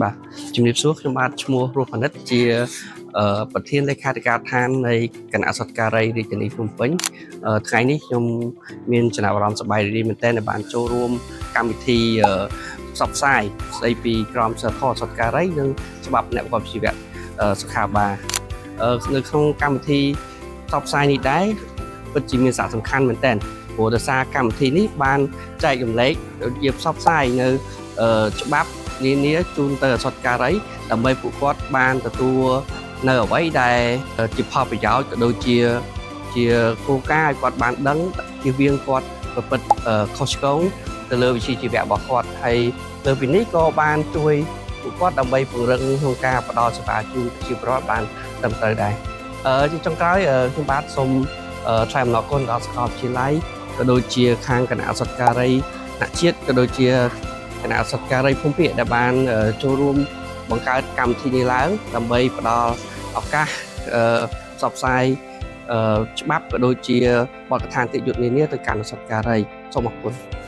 បាទជំរាបសួរខ្ញុំបាទឈ្មោះរស់ផនិតជាប្រធានលេខាធិការដ្ឋាននៃគណៈឱសថការីរាជធានីភ្នំពេញថ្ងៃនេះខ្ញុំមានចំណាប់អារម្មណ៍សប្បាយរីករាយមែនទែនដែលបានចូលរួមកម្មវិធីផ្សព្វផ្សាយស្ដីពីក្រមសីលធម៌ឱសថការីនិងច្បាប់អ្នកប្រកបវិជ្ជាជីវៈសុខាភិបាលនៅក្នុងកម្មវិធីផ្សព្វផ្សាយនេះដែរពិតជាមានសារៈសំខាន់មែនទែនព្រោះដោយសារកម្មវិធីនេះបានចែករំលែកដូចជាផ្សព្វផ្សាយនៅច្បាប់ នានាជូនទៅឱសថការីដើម្បីពួកគាត់បានទទួលនៅអ្វីដែលជាផលប្រយោជន៍ក៏ដូចជាជាគោលការណ៍ឲ្យគាត់បានដឹងជៀសវាងគាត់ប្រព្រឹត្តខុសឆ្គងទៅលើវិជ្ជាជីវៈរបស់គាត់ហើយលើពីនេះក៏បានជួយពួកគាត់ដើម្បីពង្រឹងក្នុងការផ្ដល់សេវាជូនប្រជាពលរដ្ឋបានត្រឹមត្រូវដែរជាចុងក្រោយខ្ញុំបាទសូមថ្លែងអំណរគុណដល់សាកលវិទ្យាល័យក៏ដូចជាខាងគណៈឱសថការីថ្នាក់ជាតិក៏ដូចជា គណៈឱសថការីភូមិភាគដែលបានចូលរួមបង្កើតកម្មវិធីនេះឡើងដើម្បីផ្ដល់ឱកាសផ្សព្វផ្សាយច្បាប់ក៏ដូចជាបទដ្ឋានតិយុត្តនានាទៅកាន់ឱសថការីសូមអរគុណ។